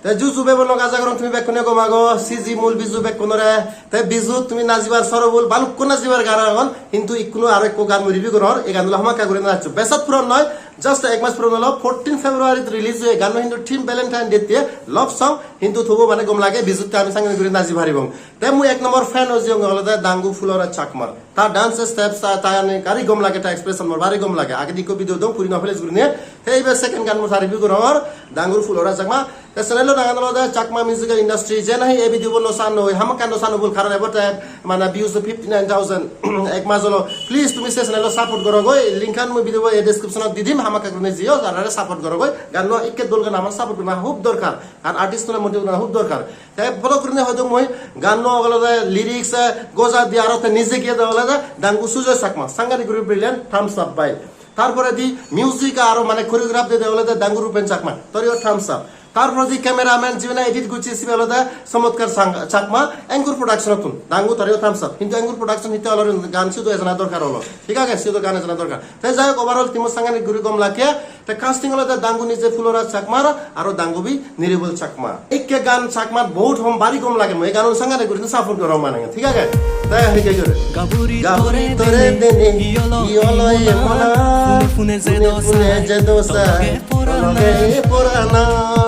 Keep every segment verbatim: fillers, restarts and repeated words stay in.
Te ju ju bebonlok, aja gorong tumi bekkune gom ago, siji mul biju bekkunore. Te bijut tumi najibar sorobul, balukko najibar gan agon, hintu ikkunu aro ekko gan mui review gorongor, ei gan olo hamakkai guri najo. Besat puron noi, just ek mas puron olo, fourteen February release oye, ganno hintu theme Valentine Day te love song, hintu tobu mane gom lage, bijut te ami sange guri naji paribong. Te mui ek nombor fan oi jiyong olode Dangu Fulora Chakmar. Ta dance steps, ta, ta yani bari gom lage, ta expression mor bari gom lage. Agedi ikko video dong, puri no feles gurinei. Te ibe second gan mui ta review gorongor, Dangu Fulora Chakma. Te channel o nangan olode Chakma Musical Industry. Je nahi ei video bo no san noi, hamakkai no san obul, karon ebo te mane views fifty nine thousand ek mas olo. Please tumi se channel o support gorogoi. Link an mui video bo ei description ot di dim, hamakkai gurinei jiyo, tarare support gorogoi. Ganno ikke dol gan, amar support gorana hub dorkar. Ar artist tune motive gorana hub dorkar. Te photo gurinei hoidung mui, ganno olode lyrics, eh, goja di aro te nije giye de olode Dangu Sujoy Chakma. Sanghatik guri brilliant, thumbs up bhai. Tar poredi music aro mane choreograph dede olode Dangu Rupen Chakma, toreyo thumbs up. Tar poredi cameraman jibe nahi edit gocche sibe olode Chomotkar Sang-, Chakma, Ankur Production-ottun. Dangu, toreyo thumbs up. Hintu Ankur Production hitte olor, gan sidu ejana dorkar olo. Thik age, sidu gan ejana dorkar. Te jai hok, overall team-o sanghatik guri gom lage. Te casting olode Dangu nije Fulora Chakmar, aro Dangubi Niribol Chakma. Ikke gan Chakmar bohut hom, bari gom lage, mui ei ganun sanghatik guri support gorong mane, thik age? Te hikke guri. Gaburi tore dene, iyolo ye mona, fune fune je dosa, toge porana.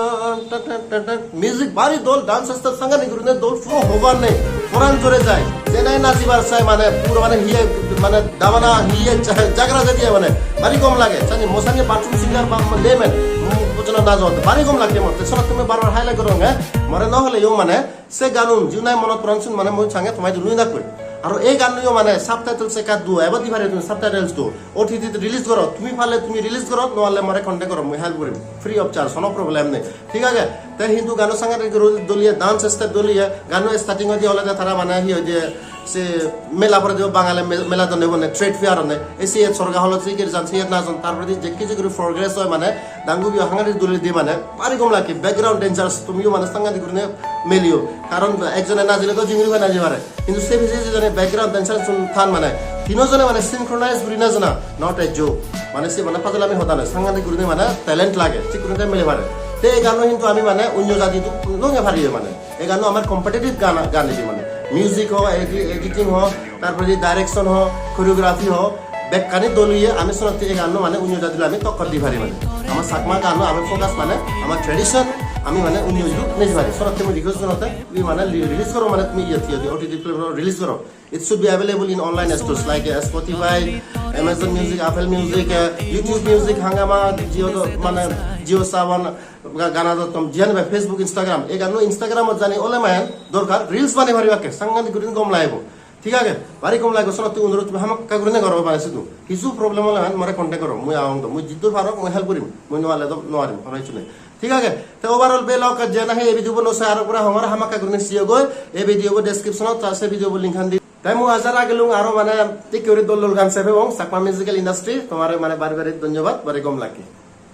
Music bari dol, dance step sanghatik gurine dol, puro hobar nei, poran jore jai. Je nahi najibar sai mane, puro mane hiye, mane damana hiye ja-, jagra jai diye mane, bari gom lage. Sani mo sani bathroom singer ba layman, mo bojona najo, bari gom lage mor. Te sona tumi bar bar highlight gorong, eh? More no hole yo mane, se ganun, jiu nahi monot poran sun mane, mui sange tomai dulu nakoi. Aro ei ganno yo mane subtitles ekka duo, ebo di pare tumi subtitles duo. O T T release goro, tumi parle tumi release goro, no parle more contact goro, mui help gorim, free of charge, hono problem nei, thik age? Te hintu gano sanghatik guri doliye, dance step doliye, gano starting odi olode tara mane hi hoide se mela pore dibo, Bangale me-, mela donne bone, trade fair onne, ei siyot Sorga Hall-ot se giri jan, siyot najon, tar poredi jekke jekke guri progress oi mane, Dangubi-o sanghatik doliye di mane, bari gom lage, background dancers tumiyo mane sanghatik gurine meliyo, karon ekjone najile to jingiri hoi naji pare. Hintu se pije je jone background dancer sun than mane, tino jone mane synchronize guri na jana, not a joke. Mane se mane pajolami hoda noi, sanghatik gurine mane talent lage, thik gurine mele pare. Te ei ganno hintu ami mane onyo jadi tu longe pari mane. Ei ganno amar competitive gan, gan edi mane. Music ho, edi-, editing ho, tar poredi direction ho, choreography ho, bekkani doliye ami sonotte ei ganno mane onyo jadi loi ami tokkor di pari mane. Amar Chakma ganno ami focus mane amar tradition ami mane onyo jadi neji pari. Sonotte mui request gorongotte. Tumi mane li-, release goro mane tumi iyot, iyot, O T T platform release goro. It should be available in online stores like, uh, Spotify, Amazon Music, Apple Music, uh, YouTube Music, Hungama, Jio do-, mane JioSaavn, ga-, Gaana dot com, jiyan ba Facebook, Instagram. Ei ganno Instagram-ot jani ole mane dorkar reels banei paribakke, sanghatik gurin gom lagibo. Thik age? Bari gom lagibo, sonotte onurot tumi hamakkai gurine goro mane sidu. Hissu problem ole mane more contact goro, mui agong do, mui jiddur parong mui help gorim, mui no parle do no parim, hono hissu nei. Thik age? Te overall vlog je nahi ei video bo no sai, aro pura hongor hamakkai gurinei siyogoi, ei video bo description-ot ase video bo link an di. Te mui aja ragilung aro mane thik guri dol dol gan sei pebong, Chakma musical industry, tomare mane bari bari dhonyobad, bari gom lage.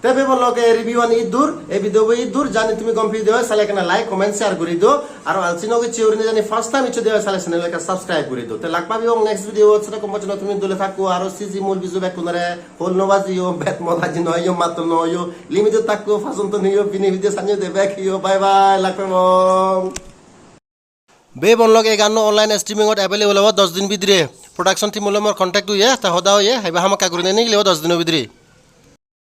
Te bebonlok, ei review an iddur, ei video bo iddur, jani tumi gom pide oi, sale ekkena like, comment, share guri do, aro alsi no gocche gurinei jani first time icche de oi, sale channel ekka subscribe guri do. Te lak pebong next video, sero kom bojno tumi dole thakko, aro siji mul biju bekkunore, hol no bajiyo, bad mot haji no hoiyo, matto no hoiyo, limit ot thakko, pajon ton hoiyo, bini video sanyo de bek hoiyo, bye bye, lak pebong. Bebonlok, ei ganno online streaming ot available obo dos din bidire. Production team loi mor contact oye, te hoda oye, eba hamakkai gurinei nigilibo dos dino bidire.